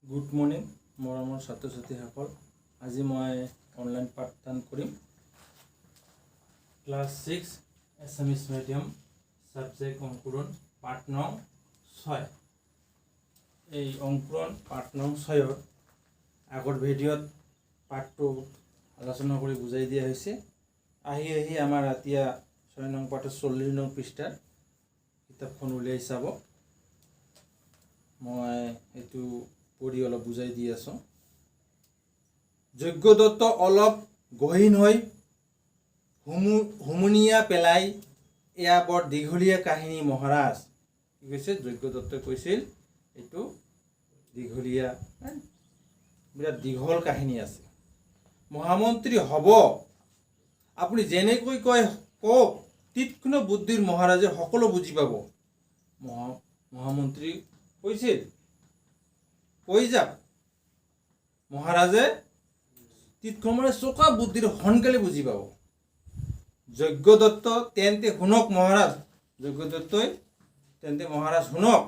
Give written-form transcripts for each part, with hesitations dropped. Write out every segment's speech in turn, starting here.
Good morning মৰমৰ ছাত্ৰ ছাত্ৰীসকল। আজি মই অনলাইন পাঠদান কৰিম class 6, Assamese medium, subject অংকুৰণ, পাঠ নং 6। এই অংকুৰণ পাঠ নং 6ৰ আগৰ ভিডিঅ'ত পাঠটো আলোচনা কৰি বুজাই দিয়া হৈছে। আহি আহি আমাৰ এতিয়া 6 নং পাঠৰ 40 নং পৃষ্ঠাৰ কিতাপখন উলিয়াই চাব। মই এইটো পঢ়ি অলপ বুজাই দি আছোঁ। যজ্ঞদত্ত অলপ গহীন হৈ হুমুনিয়া পেলাই, "এয়া বৰ দীঘলীয়া কাহিনী মহাৰাজ।" কি কৈছে? যজ্ঞদত্তই কৈছিল, এইটো দীঘলীয়া, বিৰাট দীঘল কাহিনী আছে। মহামন্ত্ৰী, "হ'ব, আপুনি যেনেকৈ কয় কওক। তীক্ষ্ণ বুদ্ধিৰ মহাৰাজে সকলো বুজি পাব।" মহামন্ত্ৰী কৈছিল, কৈ যাওক, মহাৰাজে তীক্ষ্ণ মানে চোকা বুদ্ধিৰ, সোনকালে বুজি পাব। যজ্ঞদত্ত, "তেন্তে শুনক মহাৰাজ।" যজ্ঞদত্তই "তেন্তে মহাৰাজ শুনক"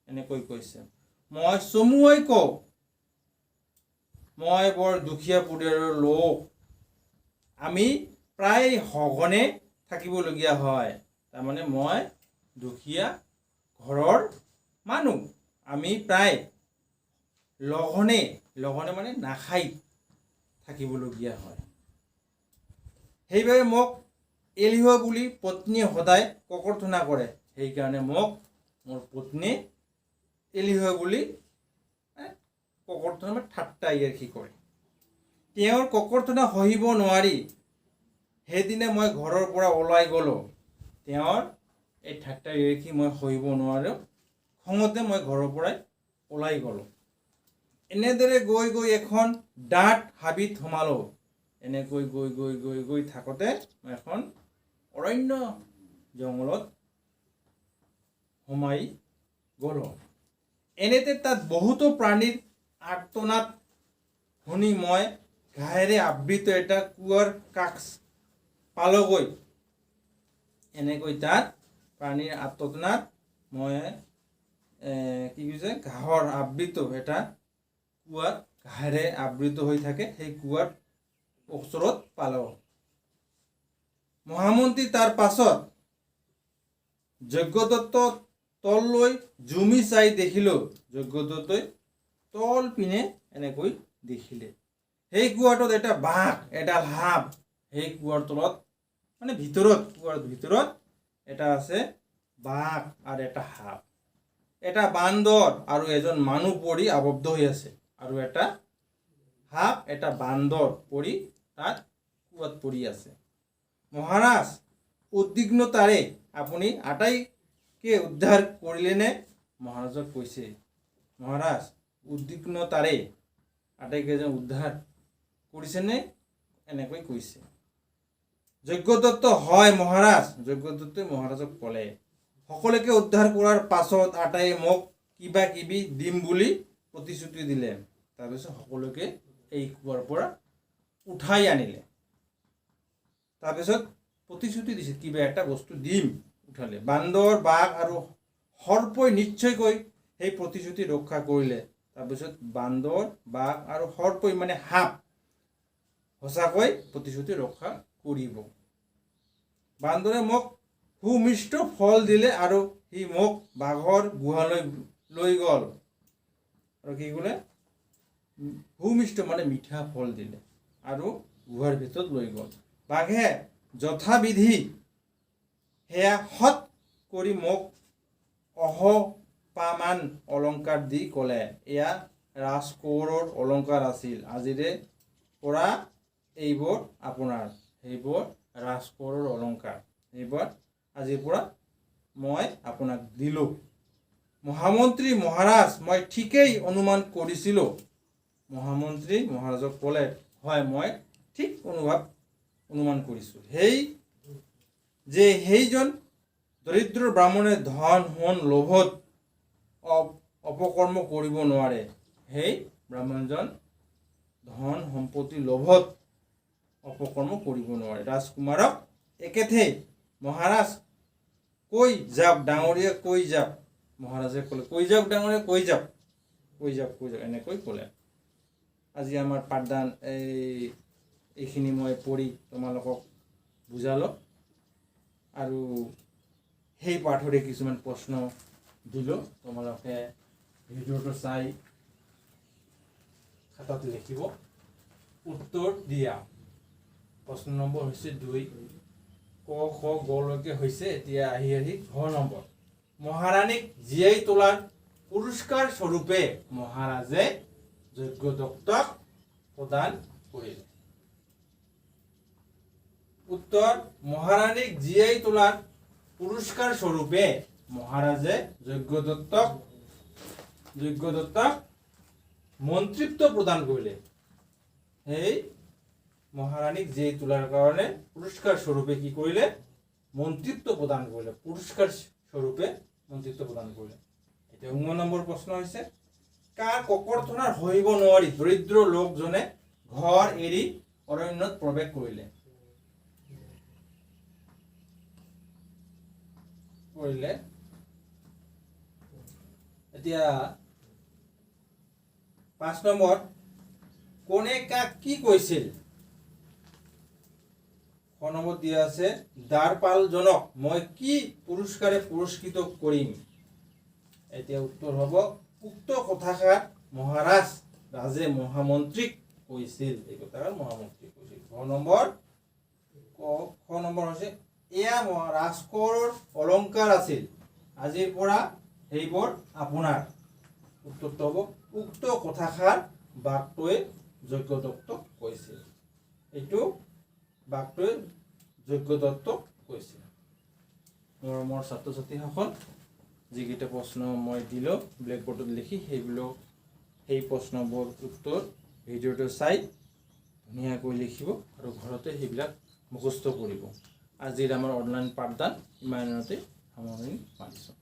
এনেকৈ কৈছে। "মই চমুৱাই কওঁ। মই বৰ দুখীয়া পৰিয়ালৰ লোক। আমি প্ৰায় সঘনে থাকিবলগীয়া হয়। তাৰমানে মই দুখীয়া ঘৰৰ মানুহ। আমি প্ৰায় লঘোণে, লঘোণে মানে নাখাই থাকিবলগীয়া হয়। সেইবাবে মোক এলেহুৱা বুলি পত্নীয়ে সদায় ককৰ্থনা কৰে। সেইকাৰণে মোক মোৰ পত্নীয়ে এলেহুৱা বুলি ককৰ্থনা মানে ঠাট্টা ইয়েৰখি কৰে। তেওঁৰ ককৰ্থনা সহিব নোৱাৰি সেইদিনা মই ঘৰৰ পৰা ওলাই গ'লোঁ। তেওঁৰ এই ঠাট্টা ইয়েৰখি মই সহিব নোৱাৰোঁ, খঙতে মই ঘৰৰ পৰাই ওলাই গ'লোঁ। এনেদৰে গৈ গৈ এখন ডাঠ হাবিত সোমালোঁ। এনেকৈ গৈ গৈ গৈ গৈ থাকোঁতে মই এখন অৰণ্য জংঘলত সোমাই গ'লোঁ। এনেতে তাত বহুতো প্ৰাণীৰ আৰ্তনাদ শুনি মই ঘাঁহেৰে আবৃত এটা কুঁৱাৰ কাষ পালোগৈ। এনেকৈ তাত প্ৰাণীৰ আৰ্তনাদ মই কি কৈছে, ঘাঁহৰ আবৃত এটা কুঁৱাত, ঘাঁহেৰে আবৃত হৈ থাকে, সেই কুঁৱাৰ ওচৰত পালোঁ। মহামন্ত্ৰী, তাৰ পাছত? যজ্ঞদত্ত, তললৈ জুমি চাই দেখিলোঁ। যজ্ঞদত্তই তল পিনে এনেকৈ দেখিলে, সেই কুঁৱাটোত এটা বাঘ, এডাল সাপ। সেই কুঁৱাৰ তলত মানে ভিতৰত, কুঁৱাৰ ভিতৰত এটা আছে বাঘ আৰু এটা সাপ, এটা বান্দৰ আৰু এজন মানুহ পৰি আবদ্ধ হৈ আছে। আৰু এটা সাপ, এটা বান্দৰ পৰি তাত কুঁৱাত পৰি আছে। মহাৰাজ, উদ্বিগ্নতাৰে, "আপুনি আটাইকে উদ্ধাৰ কৰিলেনে?" মহাৰাজক কৈছে, মহাৰাজ, উদ্বিগ্নতাৰে, আটাইকেইজন উদ্ধাৰ কৰিছেনে? এনেকৈ কৈছে। যজ্ঞদত্ত, "হয় মহাৰাজ।" যজ্ঞদত্তই মহাৰাজক ক'লে, "সকলোকে উদ্ধাৰ কৰাৰ পাছত আটাইয়ে মোক কিবা কিবি দিম বুলি প্ৰতিশ্ৰুতি দিলে।" তাৰপিছত সকলোকে এই কুঁৱাৰ পৰা উঠাই আনিলে। তাৰপিছত প্ৰতিশ্ৰুতি দিছে, কিবা এটা বস্তু দিম উঠালে। বান্দৰ, বাঘ আৰু সৰ্পই নিশ্চয়কৈ সেই প্ৰতিশ্ৰুতি ৰক্ষা কৰিলে। তাৰপিছত বান্দৰ, বাঘ আৰু সৰ্পই মানে সাপ সঁচাকৈ প্ৰতিশ্ৰুতি ৰক্ষা কৰিব। বান্দৰে মোক সুমিষ্ট ফল দিলে আৰু সি মোক বাঘৰ গুহালৈ লৈ গ'ল। আৰু কি ক'লে? সুমিষ্ট মানে মিঠা ফল দিলে আৰু গুহাৰ ভিতৰত লৈ গ'ল। বাঘে যথাবিধি সেৱা সৎ কৰি মোক অহোপামান অলংকাৰ দি ক'লে, "এয়া ৰাজকোঁৱৰৰ অলংকাৰ আছিল। আজিৰে পৰা এইবোৰ আপোনাৰ।" সেইবোৰ ৰাজকোঁৱৰৰ অলংকাৰ, সেইবোৰ আজিৰ পৰা মই আপোনাক দিলোঁ। মহামন্ত্ৰী, "মহাৰাজ, মই ঠিকেই অনুমান কৰিছিলোঁ।" মহামন্ত্ৰী মহাৰাজক ক'লে, হয়, মই ঠিক অনুমান কৰিছোঁ সেই যে সেইজন দৰিদ্ৰ ব্ৰাহ্মণে ধন সোণ লোভত অপকৰ্ম কৰিব নোৱাৰে। সেই ব্ৰাহ্মণজন ধন সম্পত্তি লোভত অপকৰ্ম কৰিব নোৱাৰে। ৰাজকুমাৰক একেথে, "মহাৰাজ, কৈ যাওক ডাঙৰীয়া, কৈ যাওক।" মহাৰাজে ক'লে, "কৈ যাওক ডাঙৰীয়া, কৈ যাওক।" কৈ যাওক, কৈ যাওক, এনেকৈ ক'লে। আজি আমাৰ পাঠদান এইখিনি মই পঢ়ি তোমালোকক বুজালোঁ আৰু সেই পাঠৰে কিছুমান প্ৰশ্ন দিলোঁ। তোমালোকে ভিডিঅ'টো চাই খাতাত লিখিব। উত্তৰ দিয়া প্ৰশ্ন নম্বৰ হৈছে 2। ক, খ, গলৈকে হৈছে। এতিয়া আহি আহি ঘ নম্বৰ। মহাৰাণীক জীয়াই তোলাৰ পুৰস্কাৰ স্বৰূপে মহাৰাজে যজ্ঞদত্তক প্ৰদান কৰিলে। উত্তৰ: মহাৰাণীক জীয়াই তোলাৰ পুৰস্কাৰ স্বৰূপে মহাৰাজে যজ্ঞদত্তক মন্ত্ৰিত্ব প্ৰদান কৰিলে। সেই মহাৰাণীক জীয়াই তোলাৰ কাৰণে পুৰস্কাৰ স্বৰূপে কি কৰিলে? মন্ত্ৰিত্ব প্ৰদান কৰিলে। পুৰস্কাৰ স্বৰূপে মন্ত্ৰিত্ব প্ৰদান কৰিলে। এতিয়া ঙ নম্বৰ প্ৰশ্ন হৈছে, কাৰ ককৰ্থনা সহিব নোৱাৰি দৰিদ্ৰ লোকজনে ঘৰ এৰি অৰণ্যত প্ৰৱেশ কৰিলে? এতিয়া 5 নম্বৰ, কোনে কাক কি কৈছিল? খ নম্বৰ দিয়া আছে, দ্বাৰপালজনক মই কি পুৰস্কাৰে পুৰস্কৃত কৰিম? এতিয়া উত্তৰ হ'ব, উক্ত কথাষাৰ মহাৰাজ ৰাজে মহামন্ত্ৰীক কৈছিল। এই কথাষাৰ মহামন্ত্ৰীক কৈছিল। ঘ নম্বৰ, ক খ নম্বৰ হৈছে, এয়া ৰাজকোঁৱৰৰ অলংকাৰ আছিল, আজিৰ পৰা সেইবোৰ আপোনাৰ। উত্তৰটো হ'ব, উক্ত কথাষাৰ বাঘটোৱে যজ্ঞদত্তক কৈছিল। এইটো বাঘটোৱে যজ্ঞদত্তক কৈছিল। মৰমৰ ছাত্ৰ ছাত্ৰীসকল, যিকেইটা প্ৰশ্ন মই দিলোঁ ব্লেকবৰ্ডত লিখি, সেই প্ৰশ্নবোৰ উত্তৰ ভিডিঅ'টো চাই ধুনীয়াকৈ লিখিব আৰু ঘৰতে সেইবিলাক মুখস্থ কৰিব। আজিৰ আমাৰ অনলাইন পাঠদান ইমানতে সামৰণি মাৰিছোঁ।